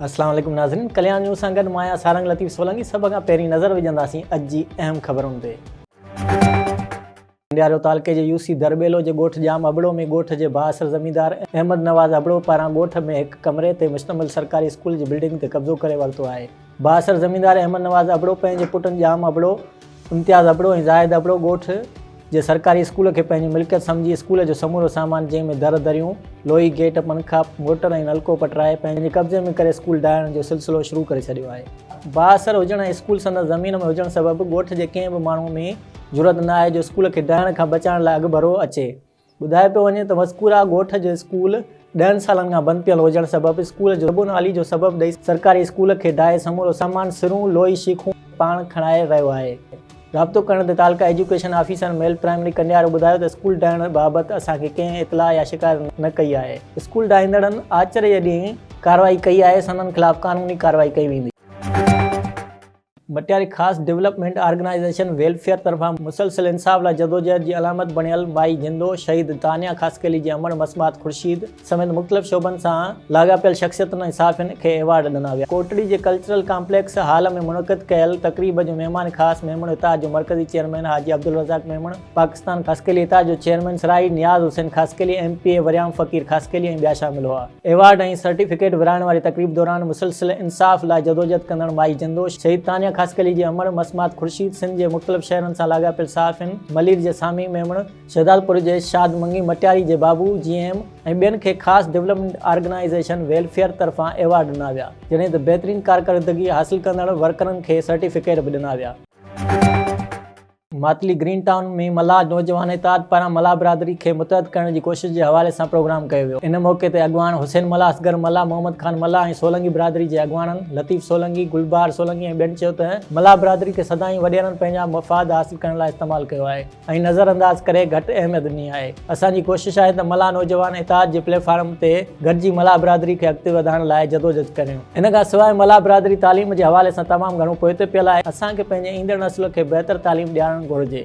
اسلام عليڪم ناظرين ڪليان نيوز سان گڏ مان آهيان سارنگ لطيف سولنگي سڀ کان پهرين نظر وجهنداسين اڄ جي اهم خبرن تي. ڪنڊياريو تعلقي جي يوسي درٻيلو جي ڳوٺ ڄام ابڙو ۾ ڳوٺ جي بااثر زميندار احمد نواز ابڙو پاران ڳوٺ ۾ هڪ ڪمري تي مشتمل سرڪاري اسڪول جي بلڊنگ تي قبضو ڪري ورتو آهي. بااثر زميندار احمد نواز ابڙو پنهنجي پٽن ڄام ابڙو، امتياز ابڙو ۽ زاهد ابڙو ڳوٺ جي سرڪاري اسڪول کي پنهنجي ملڪيت سمجهي اسڪول جو سمورو سامان جنهن ۾ در دريون، لوهي گيٽ، پنکا، موٽر ۽ نلڪو پٽرائي پنهنجي قبضي ۾ ڪري اسڪول ڊاهڻ جو سلسلو شروع ڪري ڇڏيو آهي. بااثر هجڻ ۽ اسڪول سندس زمين ۾ هجڻ سبب ڳوٺ جي ڪنهن به ماڻهو ۾ جرئت نه آهي جو اسڪول کي ڊاهڻ کان بچائڻ لاء اڳڀرو اچي. ٻڌايو پيو وڃي ته مذڪوره ڳوٺ جو اسڪول ڏهن سالن کان بند پيل هجڻ سبب اسڪول جو زبون حالي جو سبب ڏئي سرڪاري اسڪول کي ڊاهي سمورو سامان سرون لوهي شيخون پاڻ کڻائي رهيو آهي. رابطو ڪرڻ تي تعلقه education officer male primary Kandiaro ٻڌايو ته اسڪول ڊاهڻ بابت اسان کي ڪنهن اطلاع يا شڪايت نه ڪئي آهي اسڪول ڊاهيندڙن آچر جي ڏينهن ڪارروائي ڪئي آهي سندن خلاف قانوني ڪارروائي ڪئي ويندي. مٽياري خاص ڊولپمينٽ آرگنائيزيشن ويلفيئر طرفان مسلسل انصاف لاء جدوجهد جي علامت بڻيل مائي جندو شهيد تانيا خاصخيلي جي امڙ مسمات خورشيد سميت مختلف شعبن سان لاڳاپيل شخصيتن ۽ صحافين کي ايوارڊ ڏنا ويا. ڪوٽڙي جي ڪلچرل ڪامپليڪس هال ۾ منعقد ڪيل تقريب جو مهمان خاص ميمڻ اتحاد جو مرڪزي چيئرمين حاجي عبدالرزاق ميمڻ، پاڪستان خاصخيلي اتحاد جو chairman Sarai Niaz Hussain Khaskheli, M P A Waryam Faqir Khaskheli ۽ ٻيا شامل هئا. ايوارڊ ۽ سرٽيفڪيٽ ورهائڻ واري تقريب دوران مسلسل انصاف لاء جدوجهد ڪندڙ مائي جندو، شهيد تانيا خاصخيلي جي امڙ مسمات خورشيد، سنڌ جي مختلف شهرن سان لاڳاپيل صحافين، ملير جي سامي ميمڻ، شهدادپور جي شاد منگي، مٽياري جي بابو جي ايم ۽ ٻين کي خاص ڊولپمينٽ آرگنائيزيشن ويلفيئر طرفان ايوارڊ ڏنا ويا، جڏهن ته بهترين ڪارڪردگي حاصل ڪندڙ ورڪرن کي سرٽيفڪيٽ به ڏنا ويا. ماتلي گرين ٽائون ۾ ملاح نوجوان اتحاد پاران ملاح برادري کي متحد ڪرڻ جي ڪوشش جي حوالي سان پروگرام ڪيو ويو. ان موقعي تي اڳواڻ حسين ملاح، اصغر ملاح، محمد خان ملاح ۽ سولنگي برادري جي اڳواڻن لطيف سولنگي، گلبهار سولنگي ۽ ٻين چيو ته ملاح برادري کي سدائين وڏيرن پنهنجا مفاد حاصل ڪرڻ لاء استعمال ڪيو آهي ۽ نظر انداز ڪري گهٽ اهميت ڏني آهي. اسان جي ڪوشش آهي ته ملاح نوجوان اتحاد جي پليٽ فارم تي گڏجي ملاح برادري کي اڳتي وڌائڻ لاء جدوجھد ڪريون. ان کان سواء ملاح برادري تعليم جي حوالي سان تمام گهڻو پوئتي پيل آهي، اسان کي پنهنجي ايندڙ نسل کي بهتر تعليم ڏيارڻ گهرجي.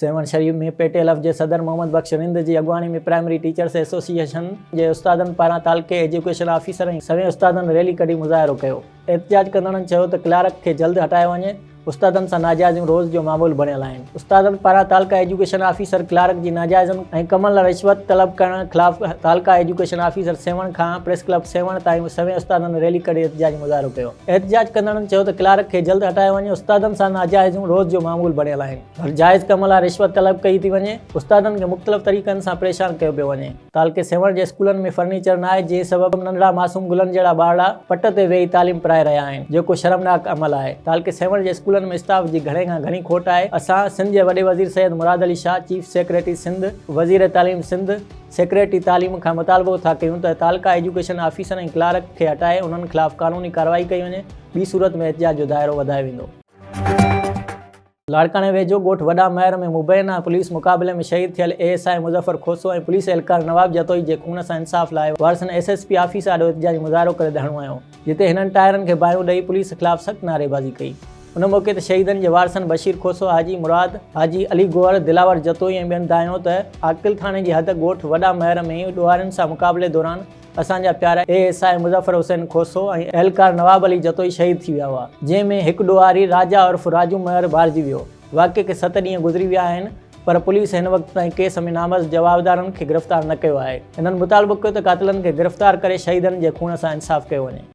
Sehwan Sharif ۾ P T L F جي صدر محمد بخش رند جي اڳواڻي ۾ پرائمري ٽيچرس ايسوسيئيشن جي استادن پاران تعلقي ايجوڪيشن آفيسر ۽ سوين استادن ريلي ڪڍي مظاهرو ڪيو. احتجاج ڪندڙن چيو ته ڪلارڪ کي جلد هٽايو وڃي، استادن سان ناجائزيون روز جو معمول بڻيل آهن. استادن پاران تعلقه ايجوڪيشن آفيسر ڪلارڪ جي ناجائزن ۽ ڪمن لاء رشوت طلب ڪرڻ خلاف تعلقه ايجوڪيشن آفيسر سيوهڻ کان پريس ڪلب سيوهڻ تائين سوين استادن ريلي ڪڍي احتجاجي مظاهرو ڪيو. احتجاج ڪندڙن چيو ته ڪلارڪ کي جلد هٽايو وڃي، استادن سان ناجائزيون روز جو معمول بڻيل آهن. هر جائز ڪم لاء رشوت طلب ڪئي ٿي وڃي، استادن کي مختلف طريقن سان پريشان ڪيو پيو وڃي. تعلقي سيوهڻ جي اسڪولن ۾ فرنيچر ناهي جنهن سبب ننڍڙا معصوم گلن جهڙا ٻارڙا پٽ تي ويهي تعليم پرائي رهيا آهن جيڪو شرمناڪ عمل آهي. تعلقي سيوهڻ جي اسڪولن ۾ اسٽاف جي گهڻي کان گهڻي کوٽ آهي. اسان سنڌ جي وڏي وزير سيد مراد علي شاهه، چيف سيڪريٽري سنڌ، وزير تعليم سنڌ، سيڪريٽري تعليم کان مطالبو ٿا ڪيون ته تعلقه ايجوڪيشن آفيسر ۽ ڪلارڪ کي هٽائي انهن خلاف قانوني ڪارروائي ڪئي وڃي ٻي صورت ۾ احتجاج جو دائرو وڌايو ويندو. لاڙڪاڻي ويجهو ڳوٺ وڏا مهر ۾ مبينا پوليس مقابلي ۾ شهيد ٿيل A S I Muzaffar Khoso ۽ police اهلڪار نواب جتوئي جي خون سان انصاف لاء وارثن ايس ايس پي آفيس آڏو احتجاجي مظاهرو ڪري ڌرڻو هنيو جتي هنن ٽائرن کي باهيون ڏئي پوليس خلاف سخت نعريبازي ڪئي ان موقعي تي شهيدن جي وارثن بشير کوسو، حاجي مراد، حاجي علي گوهر، دلاور جتوئي ۽ ٻين دانهيو ته عاقل ٿاڻي جي حد ڳوٺ وڏا مهر ۾ ڏوهارين سان مقابلي دوران اسان جا پيارا A S I Muzaffar Hussain Khoso ۽ اهلڪار نواب علي جتوئي شهيد ٿي ويا هئا، جنهن ۾ هڪ ڏوهاري راجا عرف راجو مهر مارجي ويو. واقعي کي ست ڏينهن گذري ويا آهن پر پوليس هن وقت تائين ڪيس ۾ نامزد جوابدارن کي گرفتار نه ڪيو آهي. هنن مطالبو ڪيو ته قاتلن کي گرفتار ڪري شهيدن جي خون سان انصاف ڪيو وڃي.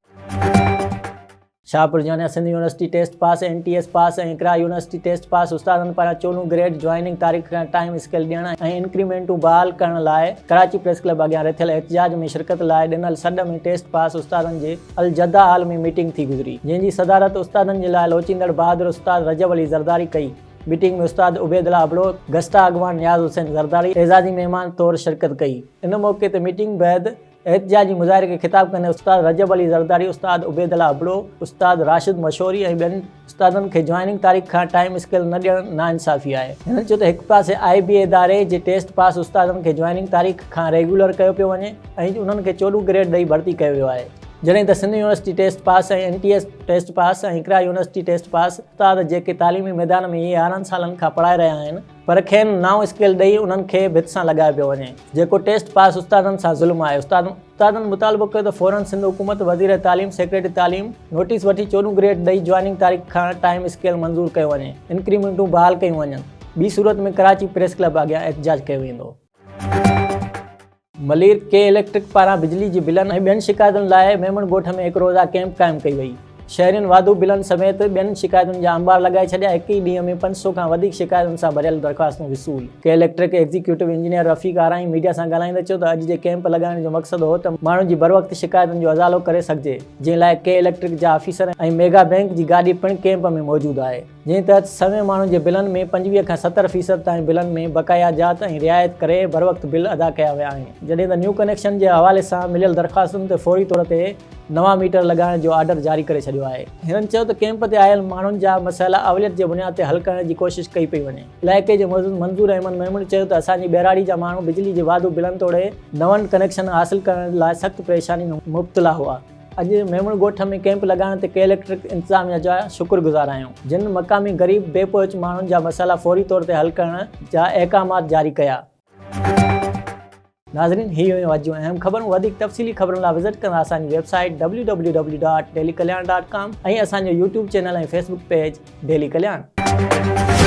Shahpur Jania Sindh university test pass, N T S pass ۽ Iqra university test pass استادن پاران چوڏهون گريڊ جوائننگ تاريخ کان ٽائيم اسڪيل ڏيڻ ۽ انڪريمينٽون بحال ڪرڻ لاء ڪراچي پريس ڪلب اڳيان رٿيل احتجاج ۾ شرڪت لاء ڏنل سڏ ۾ ٽيسٽ پاس استادن جي الجده هال ۾ ميٽنگ ٿي گذري جنهن جي صدارت استادن جي لاء لوچيندڙ بهادر استاد رجب علي زرداري ڪئي ميٽنگ ۾ استاد عبيدالله ابڙو، گسٽا اڳواڻ نياز حسين زرداري اعزازي مهمان طور شرڪت ڪئي ان موقعي تي ميٽنگ بعد احتجاجي مظاهري کي خطاب ڪندي استاد رجب علي زرداري، استاد عبيدالله ابڙو، استاد راشد مشوري ۽ ٻين استادن کي جوائننگ تاريخ کان ٽائيم اسڪيل نه ڏيڻ ناانصافي آهي. هنن چيو ته هڪ پاسي آء بي اداري جي ٽيسٽ پاس استادن کي جوائننگ تاريخ کان ريگيولر ڪيو پيو وڃي ۽ انهن کي چوڏهون گريڊ ڏئي ڀرتي ڪيو ويو آهي جڏهن ته Sindh university test pass ۽ N T S test pass ۽ Iqra university test pass استاد جيڪي تعليمي ميدان ۾ يارهن سالن کان پڙهائي رهيا آهن پر کين نائون اسڪيل ڏئي انهن کي ڀت سان لڳايو پيو وڃي جيڪو ٽيسٽ پاس استادن سان ظلم آهي استادن مطالبو ڪيو ته فورن سنڌ حڪومت وزير تعليم سيڪريٽري تعليم نوٽيس وٺي چوڏهون گريڊ ڏئي جوائننگ تاريخ کان ٽائيم اسڪيل منظور ڪيو وڃي انڪريمينٽون بحال ڪيون وڃن ٻي صورت ۾ ڪراچي پريس ڪلب اڳيان احتجاج ڪيو ويندو. ملير ڪي اليڪٽرڪ پاران بجلي جي بلن ۽ ٻين شڪايتن لاء ميمڻ ڳوٺ ۾ هڪ روزه ڪئمپ قائم ڪئي وئي. شهرين واڌو بلن سميت ٻين شڪايتن جا انبار لڳائي ڇڏيا، هڪ ئي ڏينهن ۾ 500 کان وڌيڪ شڪايتن سان ڀريل درخواستون وصول. K electric executive engineer Rafiq Arain media سان ڳالهائيندي چيو ته اڄ جي ڪئمپ لڳائڻ جو مقصد هو ته ماڻهن جي بروقت شڪايتن جو ازالو ڪري سگهجي، جنهن لاء ڪي اليڪٽرڪ جا آفيسر ۽ ميگا بئنڪ جي گاڏي پڻ ڪئمپ ۾ موجود آهي. جنهن تحت سوين ماڻهن جي بلن ۾ 25 کان 70 فيصد تائين بلن ۾ بقايا جات ۽ رعايت ڪري بروقت بل ادا ڪيا ويا آهن جڏهن ته نيو ڪنيڪشن جي حوالي سان مليل درخواستن تي فوري طور تي نوان ميٽر لڳائڻ جو آرڊر جاري ڪري ڇڏيو آهي. هنن چيو ته ڪئمپ تي آيل ماڻهن جا مسئلا اوليت جي بنياد تي حل ڪرڻ جي ڪوشش ڪئي پئي وڃي. علائقي جي معزز منظور احمد ميمڻ چيو ته اسان جي ٻهراڙي جا ماڻهو بجلي جي واڌو بلن توڙي نون ڪنيڪشن حاصل ڪرڻ لاء سخت پريشاني ۾ مبتلا هئا. اڄ ميمڻ ڳوٺ ۾ ڪئمپ لڳائڻ تي ڪي اليڪٽرڪ انتظاميا جا شڪر گذار آهيون جن مقامي غريب بي پهچ ماڻهن جا مسئلا فوري طور تي حل ڪرڻ جا احڪامات جاري ڪيا. ناظرين هي هيون اڄ جون اهم خبرون وڌيڪ تفصيلي خبرن لاء وزٽ ڪندا اسان جي website W W W dot daily Kalyan dot com ۽ اسان جو YouTube channel ۽ Facebook page daily Kalyan.